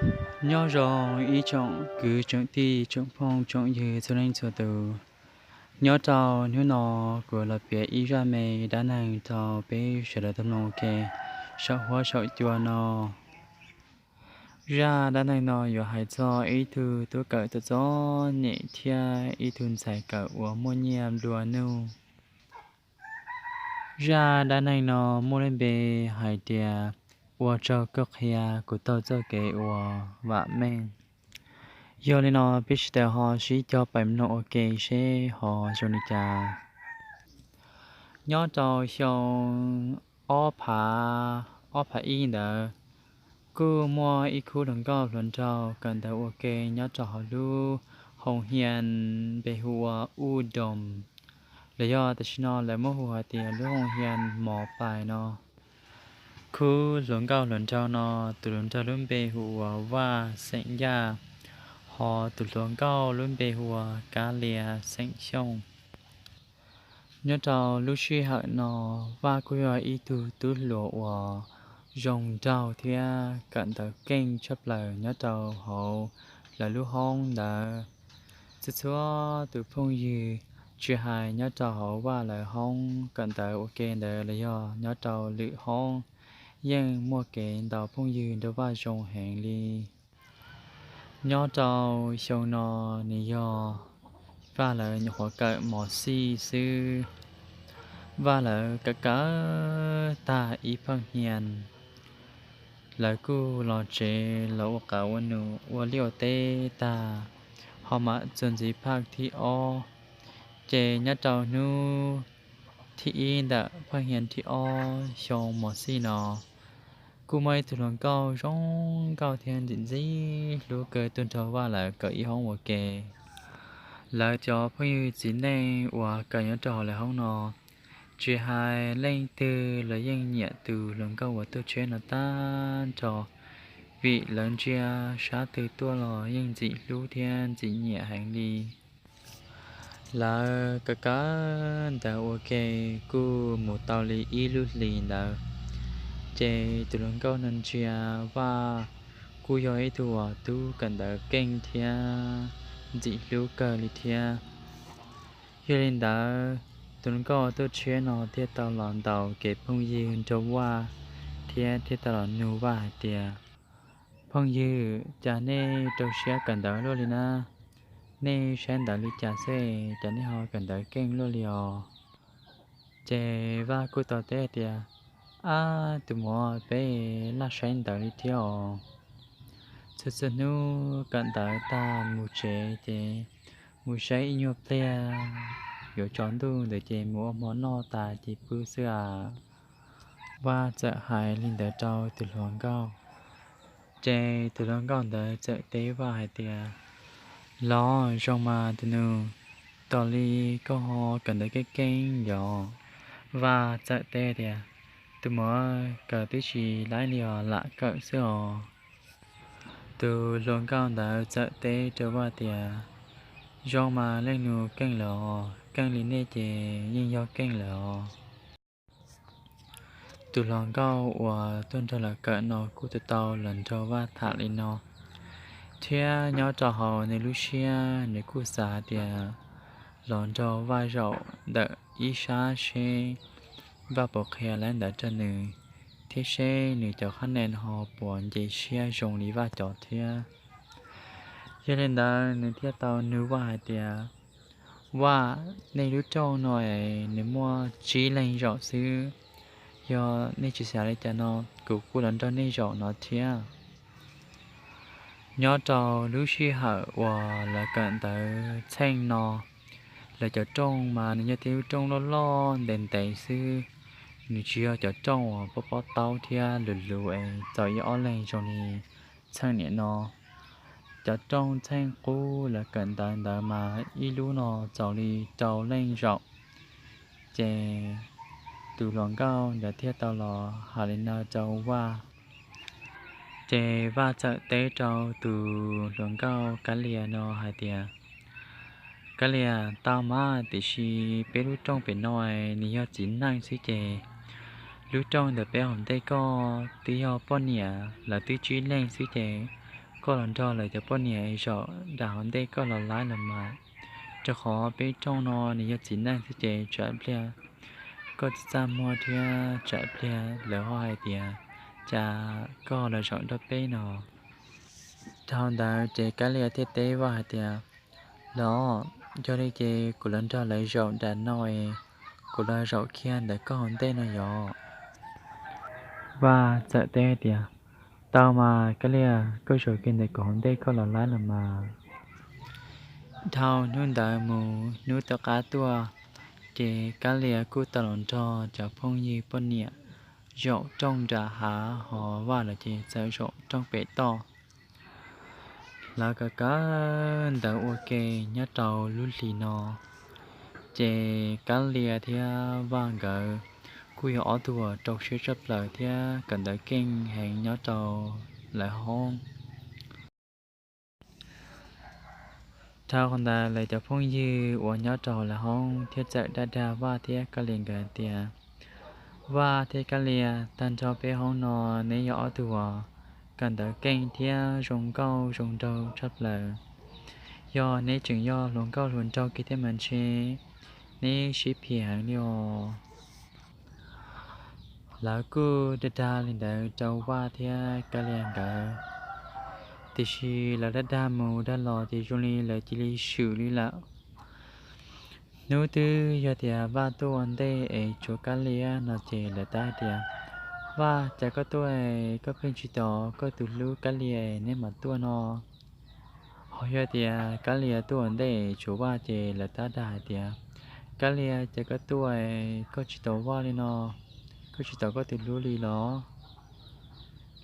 Nyob zoo ib tsoom kwv tsoom tij tsoom phooj tsoom ywg txhua leej txhua tus. Nyob rau hnub no kuv los piav ib zaj me dab neeg rau peb sawv daws tau mloog ua ke saum huab saum cua no. Zaj dab neeg no yuav hais txog ib tug tub kawm txom txom nyem thiab ib tug ntxhais kawm uas muaj nyiaj nplua nuj. Zaj dab neeg no muaj lub npe hais tias ua tsaug koj qhia kuv taug txoj kev uas vam meej. Yog li no peb sawv daws ho sib cog pais mloog ua ke seb ho zoo li cas. Nyob rau xyoo ob phav, ob phav ib ntawd, kuj muaj ib khub hluas nkauj hluas nraug kawm ntawv ua ke nyob rau hauv lub hoos hias npe hu ua Uj Doos, los yog tam sim no lawv muab hu hais tias lub hoos hias Mos Pais no. Khub hluas nkauj hluas nraug no, tus hluas nraug lub npe hu ua Vaj xeem Yaj, ho tus hluas nkauj lub npe hu ua Kab Lia xeem Xyooj. Nyob rau lub sij hawm no, Vaj kuj yog ib tug tub hluas uas zoo nraug thiab kawm ntawv keej tshaj plaws nyob rau hauv lawv lub hoob ntawd. Txhua txhua tus phooj ywg, tsis hais nyob rau hauv Vaj lawv hoob kawm ntawv ua ke ntawd los yog nyob rau lwm hoob, yeej muaj kev ntaus phooj ywg nrog Vaj zoo heev li. Nyob rau xyoo no, nws yog Vaj lawv nyuam qhuav kawm mos xij xwb. Vaj lawv kawm kawm tag ib phaaj hnia, lawv kuj los tsev los ua qav ua num ua liaj ua teb tag, ho mam txuas ntxiv phaaj thib ob. Ces nyob rau hnub thib ib ntawm phaaj hnia thib ob xyoo mos xij no, kuj muaj ib tug hluas nkauj zoo nkauj thiab ntxim ntxim hlub kawg tuaj nrog Vaj lawv kawm ib hoob ua ke. Lawv cov phooj ywg txiv neej uas kawm nyob rau hauv lawv hoob no, tsis hais leej twg los yeej nyiam tus hluas nkauj uas tuaj tsheb no tag nrho, vim lawv ntsia sab twg tuaj los yeej ntxim hlub thiab ntxim nyiam heev li. Lawv kawm kawm ntawv ua ke kuj mus tau li ib lub hlis ntawd, ces tus hluas nkauj no ntsia Vaj kuj yog ib tug uas tub kawm ntawv keej thiab ntxim hlub kawg li thiab. Yog li ntawd, tus hluas nkauj tuaj tsheb no thiaj tau los ntaus kev phooj ywg nrog Vaj, thiab thiaj tau los nug Vaj hais tias, Phooj ywg, cas nej rau siab kawm ntawv luaj li na? Nej saib ntawv li cas xwb cas nej ho kawm ntawv keej luaj li os? Ces Vaj kuj tau teb tias, Ab tus muam, peb laj saib ntawv li thiab os. Txhua txhua hnub kawm ntawv tag mus tsev ces mus saib ib nyuag pliag, yuav tsaus ntuj ntawd ces mus ua hmo noj tas ces pw xwb as. Vaj txawm hais li ntawd rau tus hluas nkauj, ces tus hluas nkauj ntawd txawm teb Vaj hais tias, Los zoo mas tus nus, tos li koj ho kawm ntawv keej keej yom? Vaj txawm teb tias, Tus muam, kawm twb tsis laib li os, lam kawm xwb os. Tus hluas nkauj ntawd txawm teb rau Vaj tias, Zoo mas leej nus, keej lawm os, keej li nej ces yeej yog keej lawm os. Tus hluas nkauj uas tuaj nrog lawv kawm no kuj tau tau los nrog Vaj tham li no, thiab nyob rau hauv nws lub siab nws kuj xav hais tias los nrog Vaj zaum ntawm ib sab seb Vaj puas qhia laib ntawv rau nws, thiab seb nws cov qhab nek ho puas nce siab zoo li Vaj cov thiab. Yog li ntawd nws thiaj tau nug Vaj hais tias, Vaj, nej lub rooj no es nws muaj tsib leeg zaum xwb, yog nej tsis xav li cas no, kuv kuj los nrog nej zaum no thiab. Nyob rau lub sij hawm uas lawv kawm ntawv txheej no, lawv cov rooj mas nws yog tej lub rooj loj loj ntev ntev xwb, nws tsis yog cov rooj uas pob pob taub thiab luv luv es txaus ib ob leeg zoo li txheej niam no. Cov rooj txheej qub lawv kawm ntawv ntawd mas ib lub no txaus li rau leej zaum. Ces tus hluas nkauj ntawd thiaj tau los hais li no rau Vaj. Ces Vaj txawm teb rau tus hluas nkauj Kab Lias no hais tias, Kab Lias, tau mas, tiam sis peb lub rooj pem no nws yog txiv neej xwb ces lub rooj ntawm peb hauv ntej koj twb yog poj niam, lawv twb tsib leeg xwb ces koj los nrog lawv cov poj niam zaum nram hauv ntej koj los laib los mas, rau qhov peb rooj no nws yog txiv neej thiab ces tsam pliag koj txaj muag thiab tsam pliag lawv ho hais tias cas koj los zaum nrog peb no. Dhau ntawd ces Kab Lia thiaj teb Vaj hais tias, Los, yog li ces kuv los nrog lawv zaum nram no es kuv los zaum kiag ntawm koj hauv ntej no yog? Vaj txawm teb tias, Tau mas Kab Lia, koj zaum kiag ntawm kuv hauv ntej koj los laib los mas. Dhau hnub ntawd mus hnub tom qab tuaj, ces Kab Lia kuj tau los nrog cov phooj ywg poj niam zaum rooj nram hav, ho Vaj lawv ces txawm zaum rooj pem toj. Lawv kawm kawm ntawv ua ke nyob rau lub hlis no, ces Kab Lia thiab Vaj nkawd kuj yog ob tug uas rau siab tshaj plaws thiab kawm ntawv keej heev nyob rau lawv hoob. Dhau qhov ntawd lawv cov phooj ywg uas nyob rau lawv hoob thiaj txawm dag dag Vaj thiab Kab Lia nkawd tias, Vaj thiab Kab Lia, tag nrho peb hoob no neb yog ob tug uas kawm ntawv keej thiab zoo nkauj zoo nraug tshaj plaws. Yog neb tseem yog hluas nkauj hluas nraug kiag thiab mas ntshe neb sib phiv heev li os. Lawv kuj dag dag li ntawd rau Vaj thiab Kab Lia nkawd, tiam sis lawv dag dag mus dag los ces zoo li lawv cia li swm li lawm. Hnub twg yog tias Vaj tuaj ua ntej es tshuav Kab Lia no ces lawv tab hais tias, Vaj, cas koj tuaj es koj pheej tsis tos koj tus hlub Kab Lia es neb mam tuaj no? Ho yog tias Kab Lia tuaj ua ntej tshuav Vaj ces lawv tab dag hais tias, Kab Lia, cas koj tuaj es koj tsis tos Vaj li no, koj tsis tos koj tus hlub li los?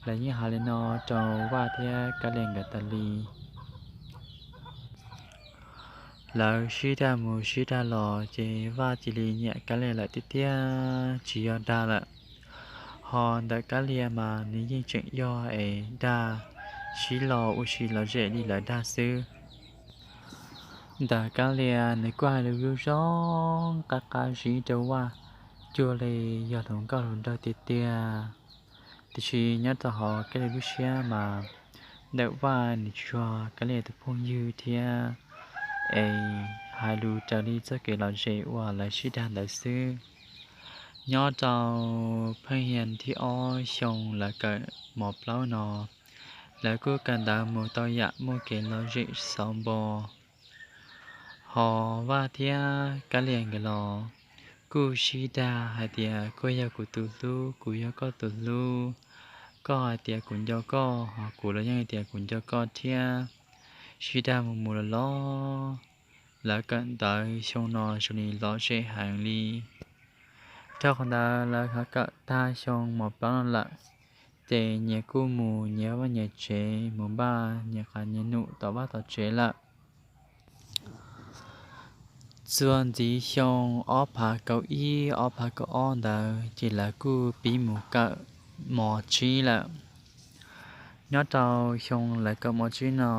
Lawv yeej hais li no rau Vaj thiab Kab Lia nkawd tas li. Lawv sib dag mus sib dag los ces Vaj cia li nyiam Kab Lia lawm tiag tiag tsis yog dag lawm. Ho ntawm Kab Lia mas nws yeej tseem yog es dag sib los ua si lom zem li lawv dag xwb. Ntawm Kab Lia nws kuj hais lus zoo zoo qab qab zib rau Vaj, cuag li yog hluas nkauj hluas nraug tiag tiag. Tiam sis nyob rau hauv Kab Lia lub siab mas ntawm Vaj nws tsuas yog Kab Lia tus phooj ywg thiab es hais lus raws li txoj kev lom zem uas lawv sib dag ntawd xwb. Nyob rau pheej yog thib ob xyoo lawv kawm mos plaub no, lawv kuj kawm ntawv mus tau yam muaj kev lom zem xauv npo. Ho Vaj thiab Kab Lia nkawd los kuj sib dag hais tias koj yog kuv tus hlub, kuv yog koj tus hlub, koj hais tias kuv nco koj ho kuv los yeej hais tias kuv nco koj thiab. Sib dag mus mus los los, lawv kawm ntawv xyoo no zoo li lom zem heev li. Dhau qhov ntawd lawv ho kawm tag xyoo mos plaub no lawm, ces nyias kuj mus nyias vaj nyias tsev, mus npaj nyias qav nyias num tom vaj tom tsev lawm. Txuas ntxiv xyoo ob phav kaum ib ob phav kaum ob ntawd ces lawv kuj pib mus kawm mos tsib lawm. Nyob rau xyoo lawv kawm mos tsib no,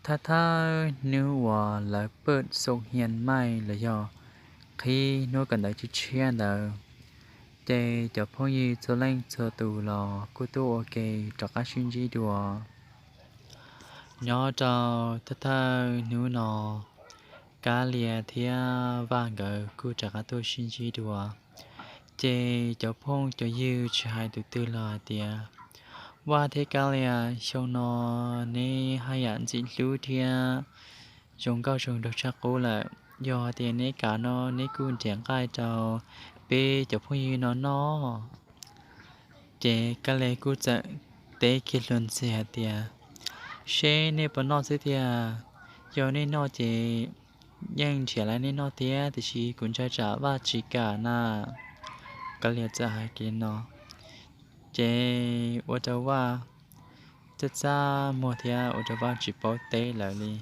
thawj thawj hnub uas lawv pawj xoo hias maij los yog qhib hnub kawm ntawv tshiab tshiab ntawd, ces cov phooj ywg txhua leej txhua tus los kuj tuaj ua ke rov qab sib ntsib dua. Nyob rau thawj thawj hnub no, Kab Lia thiab Vaj nkawd kuj rov qab tuaj sib ntsib dua. Ces cov phooj cov ywg tsis hais tus twg los hais tias, Vaj thiab Kab Lia, xyoo no neb haj yam ntxim hlub thiab zoo nkauj zoo nraug tshaj qub lawm. Yog hais tias neb kam no neb kuj nrhiav nqaij rau peb cov phooj ywg no noj. Ces Kab Lia kuj txawm teb kiag hluas ntxhi hais tias, Seb nej puas noj xwb tiag. Yog nej noj ces yeej nrhiav lawv nej noj thiab, tiam sis kuv ntshai tsam Vaj tsis kam na. Kab Lia txawm hais kiag li no, ces ua rau Vaj txaj txaj muag thiab ua rau Vaj tsis paub teb lawv li.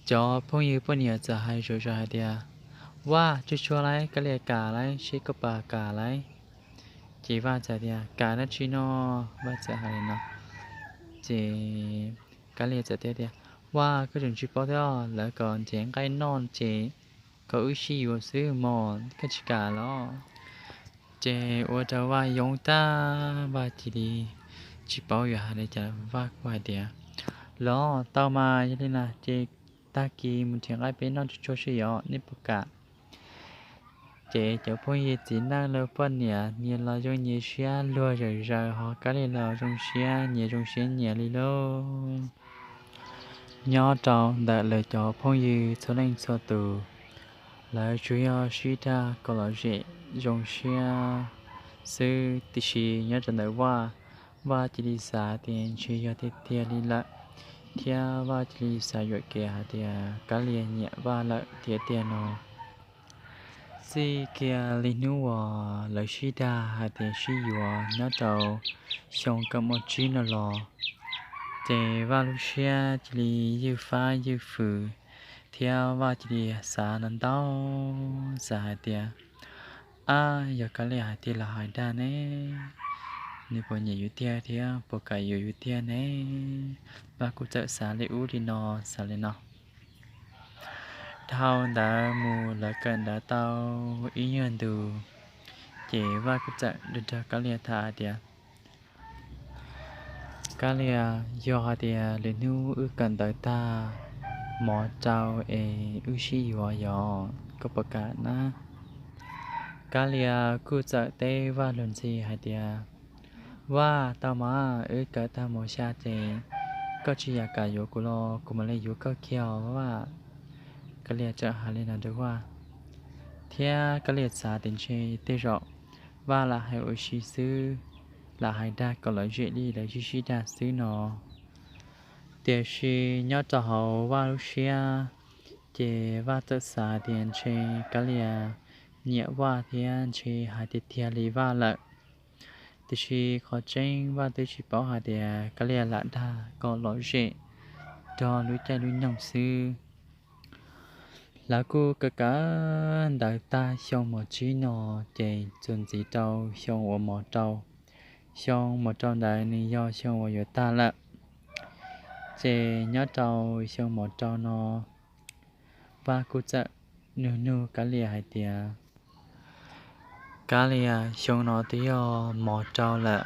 Cov phooj ywg poj niam txawm hais zom zaws hais tias, Vaj, tsuag tsuag lauj, Kab Lia kam lauj, seb koj puas kam lauj. Ces Vaj txawm tias, Kam dab tsi no? Vaj txawm hais li no. Ces Kab Lia txawm teb tias, Vaj, koj tseem tsis paub thiab, lawv kom nrhiav nqaij noj ces kom wb sib yuav xwb mog, koj tsis kam los? Ces ua rau Vaj yoob tag, Vaj cia li tsis paub yuav hais li cas. Vaj kuj hais tias, Los tau mas, yog li na ces tag kis mus nrhiav nqaij peb noj tsuag tsuag seb yog nej puas kam. Ces cov phooj ywg txiv neej los poj niam nyias los zoo nyias siab luag zawm zaws, ho Kab Lias los zoo siab nyias zoo siab nyias li lauj. Nyob rau ntawm lawv cov phooj ywg txhua leej txhua tus, lawv tsuas yog sib dag kom lom zem zoo siab xwb, tiam sis nyob rau ntawm Vaj, Vaj cia li xav tias ntshe yog tiag tiag li lawm, thiab Vaj cia li xav yuam kev hais tias Kab Lias nyiam Vaj lawm tiag tiag no. Txij kiag li hnub uas lawv sib dag hais tias sib yuav nyob rau xyoo kaum mos tsib no los, ces Vaj lub siab cia li ywj fab ywj fwm, thiab Vaj cia li xav ntau ntau, xav hais tias, Ab, yog Kab Lias hais tiag los hais dag ne, nws puas nyiam yus tiag thiab puas kam yuav yus tiag ne? Vaj kuj txawm xav li ub li no, xav li no. Dhau ntawd mus lawv kawm ntawv tau ib nyuag ntus, ces Vaj kuj txawm nrog Kab Lias tham hais tias, Kab Lias, yog hais tias lwm hnub wb kawm ntawv tag, mov rau es wb sib yuav yog koj puas kam na? Kab Lias kuj txawm teb Vaj luag ntxhi hais tias, Vaj, tau mas, wb kawm tag mos xya ces koj tsis yam kam yuav kuv los kuv mam li yuav koj kiag os Vaj. Kab Lias txawm hais li no rau Vaj, thiab Kab Lias xav tias ntshe tej zaum Vaj lam hais ua si xwb, lam hais dag kom lom zem li lawv sib sib dag xwb no. Tiam sis nyob rau hauv Vaj lub siab, ces Vaj txawm xav tias ntshe Kab Lias nyiam Vaj thiab ntshe hais tiag tiag li Vaj lawm. Tiam sis qhov tseeb Vaj twb tsis paub hais tias Kab Lias lam dag kom lom zem rau lub caij lub nyoog xwb. Lawv kuj kawm kawm ntawv tag xyoo mos tsib no, ces txuas ntxiv rau xyoo uas mos rau. Xyoo mos rau ntawd nws yog xyoo uas yuav tag lawm. Ces nyob rau xyoo mos rau no, Vaj kuj txawm nug nug Kab Lias hais tias, Kab Lias, xyoo no twb yog mos rau lawm,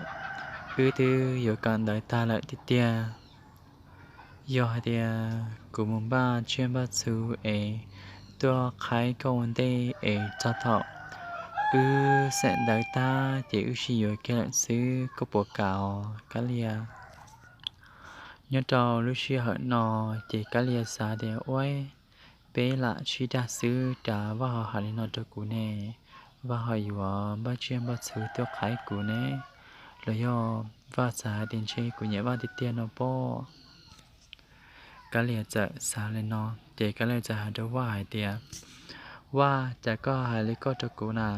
wb twb yuav kawm ntawv tag lawm tiag tiag. Yog hais tias kuv mus npaj tsiaj npaj txhu es tuaj qhaib koj ua ntej es txog thaum wb xeem ntawv tag ces wb sib yuav kiag lawm xwb, koj puas kam os Kab Lias? Nyob rau lub sij hawm no, ces Kab Lias xav tias, Ua, peb lam sib dag xwb cas Vaj ho hais li no rau kuv ne? Vaj ho yuav npaj tsiaj npaj txhu tuaj qhaib kuv ne? Los yog Vaj xav hais tias ntshe kuv nyiam Vaj tiag tiag no pob? Kab Lias txawm xav li no, ces Kab Lias txawm hais rau Vaj hais tias, Vaj, cas koj hais li koj rau kuv na?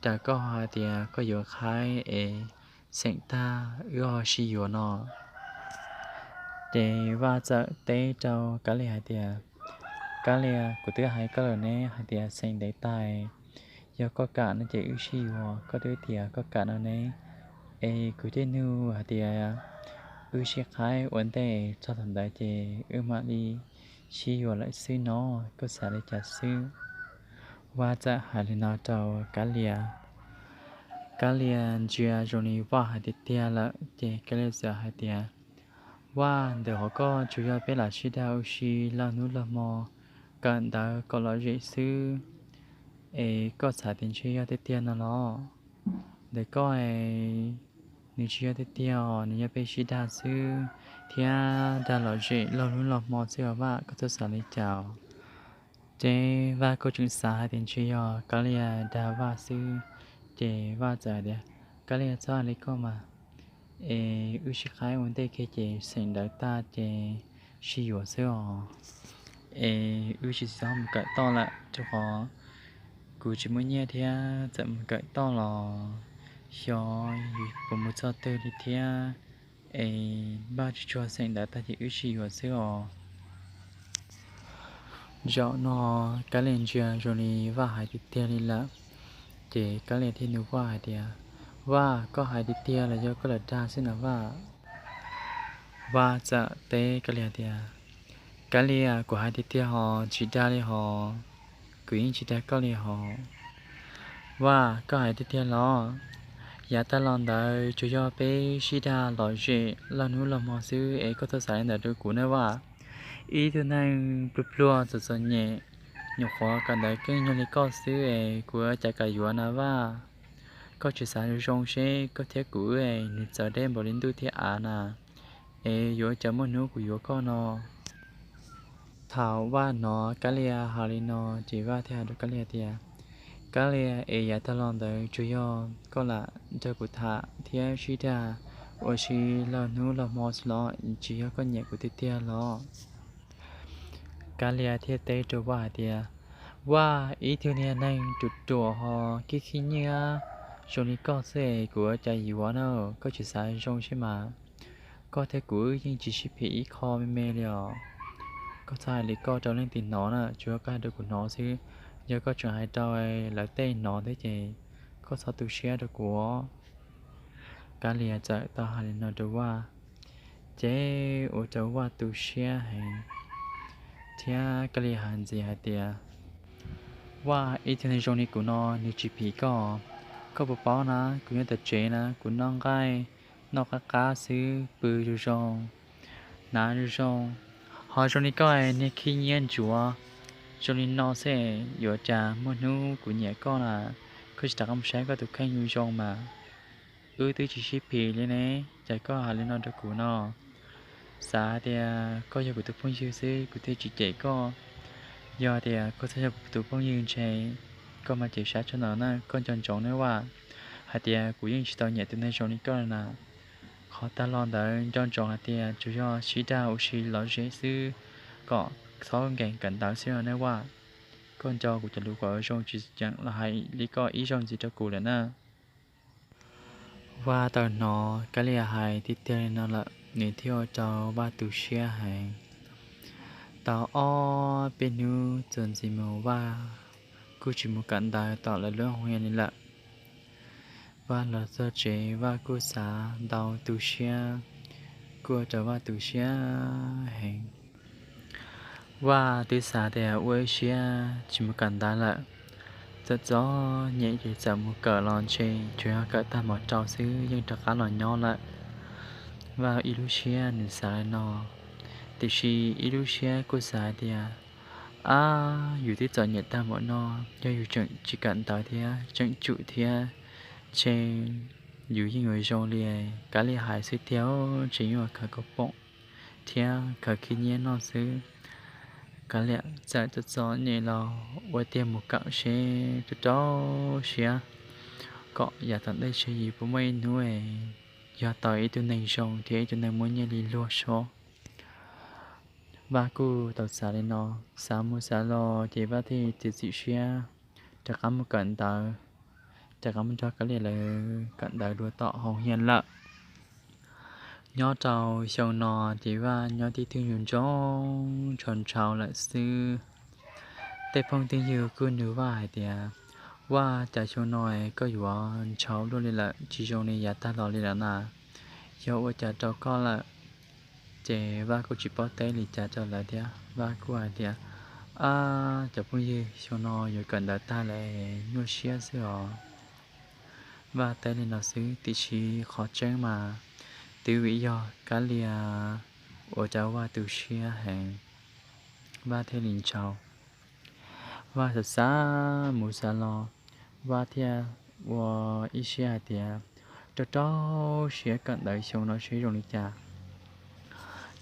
Cas koj hais tias koj yuav qhaib es xeem tag wb ho sib yuav no? Ces Vaj txawm teb rau Kab Lias hais tias, Kab Lias, kuv twb hais koj lawm ne hais tias xeem ntawv tag, yog koj kam no ces wb sib yuav, koj twb tias koj kam no ne. Es kuv thiaj nug hais tias wb sib qhaib ua ntej txog thaum ntawd ces wb mam li sib yuav lawm xwb no, koj xav li cas xwb? Vaj txawm hais li no rau Kab Lias. Kab Lias ntsia zoo li Vaj hais tiag tiag lawm ces Kab Lias txawm hais tias, Vaj, ntawm hauv koj tsuas yog peb lam sib dag ua si log hnub log hmo, kawm ntawv kom lom zem xwb, es koj xav tias ntshe yog tiag tiag no los? Ntawm koj es nws tsis yog tiag tiag os, nws yog peb sib dag xwb, thiab dag lom zem log hnub log hmo xwb os Vaj, koj txhob xav li cas. Ces Vaj kuj tseem xav hais tias ntshe yog Kab Lias dag Vaj xwb, ces Vaj txawm tias, Kab Lias, txhob hais li koj mas, es wb sib qhaib ua ntej kiag ces xeem ntawv tag ces sib yuav xwb os. Es wb tsis txhob mus kawm toj lawm, rau qhov kuv tsis muaj nyiaj thiab, txawm mus kawm toj los xyov yus puas mus txog twg li thiab. Es Vaj tsis tshua xeem ntawv tag ces wb sib yuav xwb os. Zaum no Kab Lias ntsia zoo li Vaj hais tiag tiag li lawm, ces Kab Lias thiaj nug Vaj hais tias, Vaj, koj hais tiag tiag los yog koj lam dag xwb na Vaj? Vaj txawm teb Kab Lias tias, Kab Lias, kuv hais tiag tiag hos, tsis dag li hos, kuv yeej tsis dag koj li hos. Vaj, koj hais tiag tiag los? Yav tag los ntawd tsuas yog peb sib dag lom zem loj hnub loj hmo xwb es koj txhob xav li ntawd rau kuv nawb Vaj. Ib tug neeg pluag pluag txom txom nyem, nyuam qhuav kawm ntawv keej nyog li koj xwb es kuv ua cas kam yuav na Vaj. Koj tsis xav zoo seb koj thiab kuv wb es nws txawv deb npaum li ntuj thiab av na, es yuav ua cas muaj hnub kuv yuav koj no. Thaum Vaj hnov Kab Lia hais li no ces Vaj thiaj hais rau Kab Lia tias, Kab Lia, es yav tag los ntawd tsuas yog koj lam nrog kuv tham thiab sib dag ua si loj hnub loj hmo xwb los tsis yog koj nyiam kuv tiag tiag los? Kab Lia thiaj teb rau Vaj hais tias, Vaj, ib tug niag neeg ruam ruam ho khib khib nyiab zoo li koj xwb es kuv ua cas yuav na, koj tsis xav zoo seb mas. Koj thiab kuv wb yeej tsis sib phim ib qho me me li os. Koj txhob hais li koj rau leej twg hnov na, tsuas yog koj hais rau kuv hnov xwb. Yog koj tseem hais rau lawv tej hnov thiab ces koj txhob tu siab rau kuv. Kab Lia txawm tau hais li no rau Vaj, ces ua rau Vaj tu siab heev thiab Kab Lia hais ntxiv hais tias, Vaj, ib tug neeg zoo li kuv no nws tsis phim koj. Koj puas paub na, kuv nyob tom tsev na kuv noj nqaij noj qab qab xwb, pw zoo zoo, hnav zoo zoo. Ho zoo li koj niag khib nyiab ntsuav zoo li no xwb yuav cas muaj hnub kuv nyiam koj na? Koj tsis rov qab mus saib koj tus kheej zoo zoo mas. Wb twb tsis sib phim li ne, cas koj hais li no rau kuv no? Xav tias koj yog kuv tus phooj ywg xwb kuv thiaj tsis cem koj. Yog tias koj txhob yog kuv tus phooj ywg ntshe koj mas cem sab tshaj no na. Koj nco ntsoov nawb Vaj, hais tias kuv yeej tsis tau nyiam tus neeg zoo li koj na. Qhov tag los ntawd nco ntsoov hais tias tsuas yog sib dag ua si lom zem xwb, kom txhob nkees kawm ntawv xwb nawb Vaj. Koj nco kuv cov lus kom zoo tsis tseem los hais li koj ib zaug ntxiv rau kuv lawm na. Vaj tau hnov Kab Lia hais tiag tiag li no lawm, nws thiaj ua rau Vaj tu siab heev. Tau ob peb hnub txuas ntxiv mus Vaj kuj tsis mus kawm ntawv tom lawv lub hoo li lawm. Vaj los txog tsev Vaj kuj xav ntau tu siab, kuj ua rau Vaj tu siab heev. Vaj twb xav tias ua ib siab tsis mus kawm ntawv lawm, txom txom nyem ces txawm mus kawm los ntshe tsuas yog kawm tag mos rau xwb yeej rov qab los nyob lawm. Vaj ib lub siab nws xav li no, tiam sis ib lub siab kuj xav hais tias, ab, yus twb txom nyem tag npaum no, yog yus tseem tsis kawm ntawv thiab tseem tsum thiab, ntshe yus yeej yuav zoo li Kab Lia hais xwb tiag, ntshe yuav khaws koob poom thiab khaws khib nyiab noj xwb. Kab Lia txawm txom txom nyem los ua tiag mus kawm seb rau rau siab, kom yav tom ntej seb yus puas muaj ib hnub yog tau ib tug neeg zoo thiab ib tug neeg muaj nyiaj li luag so. Vaj kuj tau xav li no, xav mus xav los ces Vaj thiaj txiav txim siab rov qab mus kawm ntawv, rov qab mus nrog Kab Lia lawv kawm ntawv dua tom hoo hias lawm. Nyob rau xyoo no ces Vaj nyob tib tug ntsoov ntshau ntshau lawm xwb. Tej phooj tej ywg kuj nug Vaj hais tias, Vaj, cas xyoo no koj yuav ntshau luaj li lawm, tsis zoo li yav tag los li lawm na? Yog ua cas rau koj lawm? Ces Vaj kuj tsis paub teb li cas rau lawv thiab, Vaj kuj hais tias, ab, cov phooj ywg, xyoo no yuav kawm ntawv tag lawm, nyuaj siab xwb os. Vaj teb li no xwb tiam sis qhov tseeb mas twb vim yog Kab Lia ua rau Vaj tu siab heev, Vaj thiaj li ntshau. Vaj xav xav mus xav los, Vaj thiaj ua ib siab hais tias rau rau siab kawm ntawv xyoo no seb zoo li cas.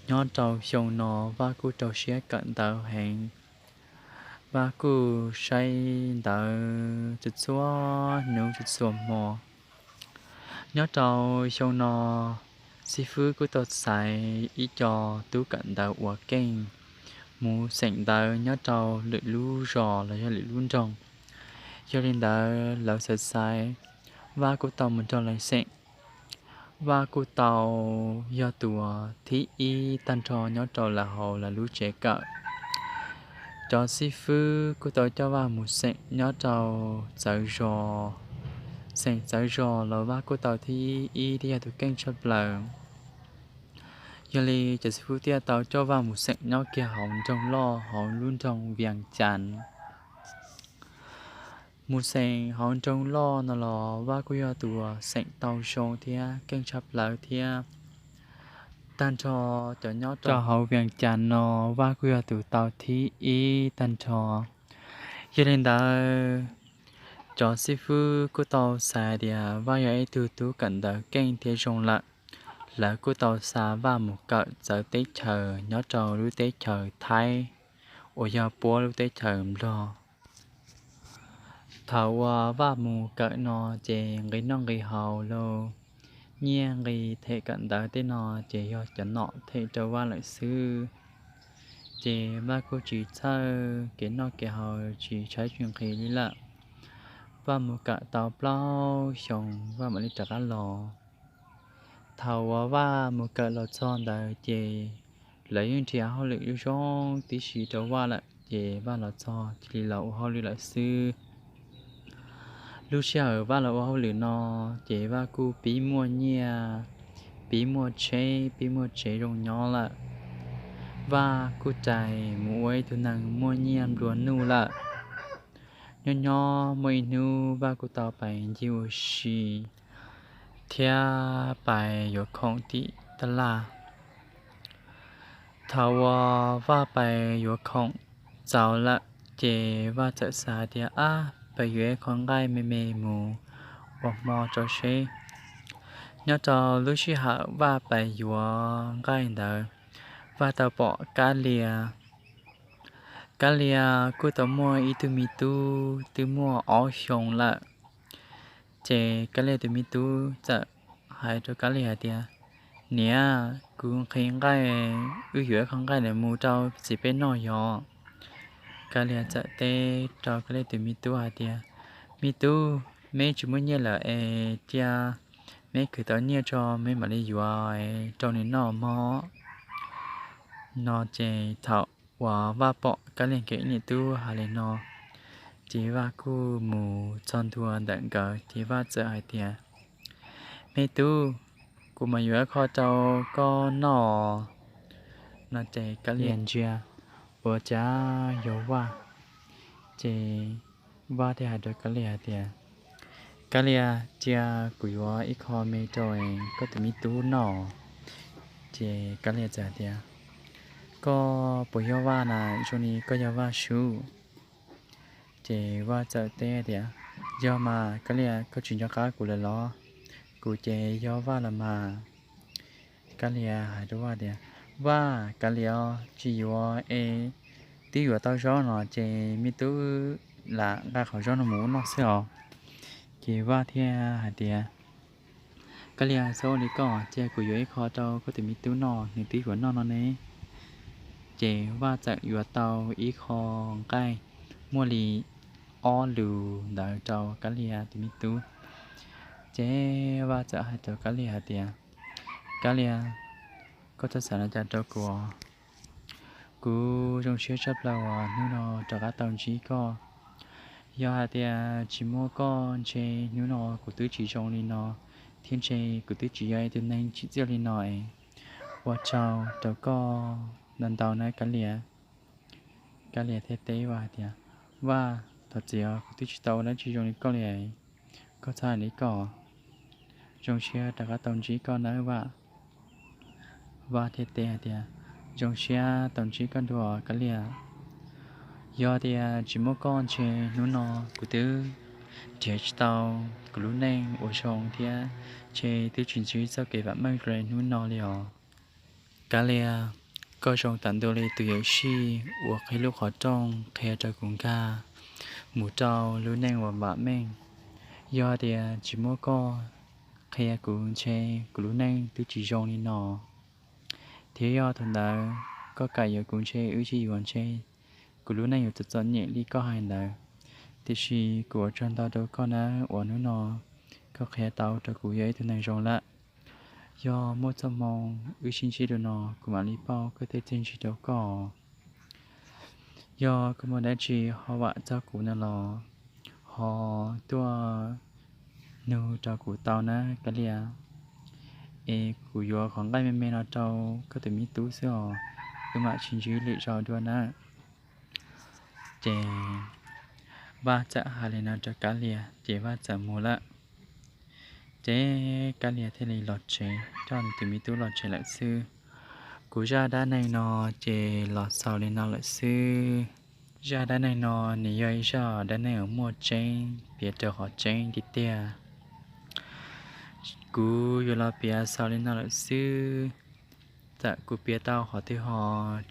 Nyob rau xyoo no Vaj kuj rau siab kawm ntawv heev. Vaj kuj saib ntawv txhua txhua hnub txhua txhua hmo. Nyob rau xyoo no, xib fwb kuj tau xaiv ib co tub kawm ntawv uas keej mus xeem ntawv nyob rau lwm lub zos los yog lwm lub nroog. Yog li ntawd lawv xaiv xaiv, Vaj kuj tau mus nrog lawv xeem. Vaj kuj tau yog tus thib ib tag nrho nyob rau lawv hauv lawv lub tsev kawm. Cov xib fwb kuj tau coj Vaj mus xeem nyob rau txawv zos. Xeem txawv zos los Vaj kuj tau thib ib thiab yog tus keej tshaj plaws. Yog li cov xib fwb thiaj tau coj Vaj mus xeem nyob kiag hauv nroog loj hauv lub nroog Vias Cas. Mus xeem hauv nroog loj no los Vaj kuj yog tus xeem tau zoo thiab keej tshaj plaws thiab. Tag nrho cov nyob rau hauv Vias Cas no Vaj kuj yog tus tau thib ib tag nrho. Yog li ntawd, cov xib fwb kuj tau xav tias Vaj yog ib tug tub kawm ntawv keej thiab zoo lawm. Lawv kuj tau xa Vaj mus kawm txawv teb chaws nyob rau lub teb chaws Thaib uas yog puab lub teb chaws Nplog. Thaum uas Vaj mus kawm no ces nqi noj nqi haus los nyiaj nqi them kawm ntawv tej no ces yog cov nom them rau Vaj lawm xwb. Ces Vaj kuj tsis txhawj kev noj kev haus, tsis tshaib tsis nqhis li lawm. Vaj mus kawm tau plaub xyoos Vaj mam li rov qab los. Thaum uas Vaj mus kawm los txog ntawd ces lawv yeej nrhiav hauj lwm zoo tib si rau Vaj lawm ces Vaj los txog cia li los ua hauj lwm lawm xwb. Lub sij hawm Vaj los ua hauj lwm no ces Vaj kuj pib muaj nyiaj, pib muaj tsheb, pib muaj tsev zoo nyob lawm. Vaj kuj rais mus ua ib tug neeg muaj nyiaj nplua nuj lawm. Nyob nyob muaj ib hnub Vaj kuj tau pais ncig ua si thiab pais yuav khoom tim taj laj. Thaum uas Vaj pais yuav khoom txaus lawm ces Vaj txawm xav tias, ab, pais yuav ib qho nqaij me me mus ua hmo tso seb. Nyob rau lub sij hawm Vaj pais yuav nqaij ntawd, Vaj tau pom Kab Lias. Kab Lias kuj tau muaj ib tug me tub twb muaj ob xyoos lawm. Ces Kab Lias tus me tub txawm hais rau Kab Lias hais tias, niam, kuv nqhis nqaij, wb yuav ib qho nqaij mus rau txiv peb noj yom. Kab Lias txawm teb rau Kab Lias tus me tub hais tias, me tub, meb tsis muaj nyiaj lawm es cia meb khwv tau nyiaj tso meb mam li yuav rau nws noj mog. No ces thaum uas Vaj pom Kab Lias nkawd ib niam tub hais li no, ces Vaj kuj mus txog ntua ntawm nkawd ces Vaj txawm hais tias, me tub, kuv mam yuav ib qho rau koj noj. No ces Kab Lias ntsia ua cas yog Vaj. Ces Vaj thiaj hais rau Kab Lias hais tias, Kab Lias, cia kuv yuav ib qho me rau koj tus me tub noj. Ces Kab Lias txawm hais tias, koj puas yog Vaj na? Zoo li koj yog Vaj sub. Ces Vaj txawm teb tias, yog mas Kab Lias, koj tsis nco qab kuv lawm los? Kuv ces yog Vaj los mas. Kab Lias hais rau Vaj tias, Vaj, kav liam os, tsis yuav es twb yuav tau zaub no ces me tub lam nqa qhov zaub no mus ua noj xwb os. Ces Vaj thiaj hais tias, Kab liam, txhob ua li koj, cia kuv yuav ib qho rau koj tus me tub noj, nws twb yuav noj no ne. Ces Vaj txawm yuav tau ib qho nqaij muaj li ob lus ntawd rau Kab liam tus me tub. Ces Vaj txawm hais rau Kab liam hais tias, Kab liam, koj txhob xav li cas rau kuv. Kuv zoo siab tshaj plaws uas hnub no rov qab tau ntsib koj. Yog hais tias tsis muaj koj ntshe hnub no kuv twb tsis zoo li no, thiab ntshe kuv twb tsis yog ib tug neeg tsim txiaj li no es. Ua tsaug rau koj ntau ntau nawb Kab liam. Kab liam thiaj teb Vaj hais tias, Vaj, thov txim os, kuv twb tsis tau ua dab tsi zoo li koj li. Koj txhob hais li koj. Zoo siab rov qab tau ntsib koj nawb Vaj. Vaj thiaj teb hais tias, Zoo siab tau ntsib koj dua Kab liam. Yog tias tsis muaj koj ntshe hnub no kuv twb nrhiav tsis tau kuv lub neej uas zoo thiab ntshe twb tsis ntsib txoj kev vam meej zoo li hnub no li os. Kab liam, koj zoo tam ntua li tus yuam sij uas qhib lub qhov rooj qhia rau kuv nkag mus rau lub neej uas vam meej. Yog tias tsis muaj koj qhia kuv ntshe kuv lub neej twb tsis zoo li no. Thiab yog thaum ntawd koj kam yuav kuv ntshe wb tsis yuav ntshe kuv lub neej yuav txom txom nyem li koj hais ntawd. Tiam sis kuv ua tsaug ntau rau koj nawb uas hnub no koj qhia tau rau kuv yog ib tug neeg zoo lawm. Yog muaj txoj hmoo wb sib ntsib dua no kuv mam li pauj koj tej txiaj ntsig rau koj. Yog koj muaj dab tsi ho vam txog kuv no los ho tuaj nug rau kuv tau nawb Kab liam. Es kuv yuav qhov nqaij me me no rau koj tus me tub xwb os, wb mam sib ntsib lwm zaus dua nawb. Ces Vaj txawm hais li no rau Kab Lia ces Vaj txawm mus lawm. Ces Kab Lia thiaj li los tsev, coj nws tus me tub los tsev lawm xwb. Kuv zaj dab neeg no ces los xaus li no lawm xwb. Zaj dab neeg no nws yog ib zaj dab neeg uas muaj tseeb, piav rau qhov tseeb tiag tiag. Kuv yuav los piav xaus li no lawm xwb. Txawm kuv piav tau qhov twg ho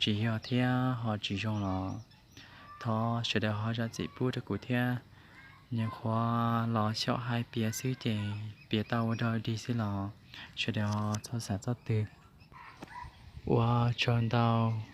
tsis yog thiab ho tsis zoo los thov sawv daws ho zam txim pub rau kuv thiab. Nyuam qhuav los xyaum hais piav xwb ces piav tau ua dog dig xwb los sawv daws ho txhob xav txhob twv. Ua tsaug ntau.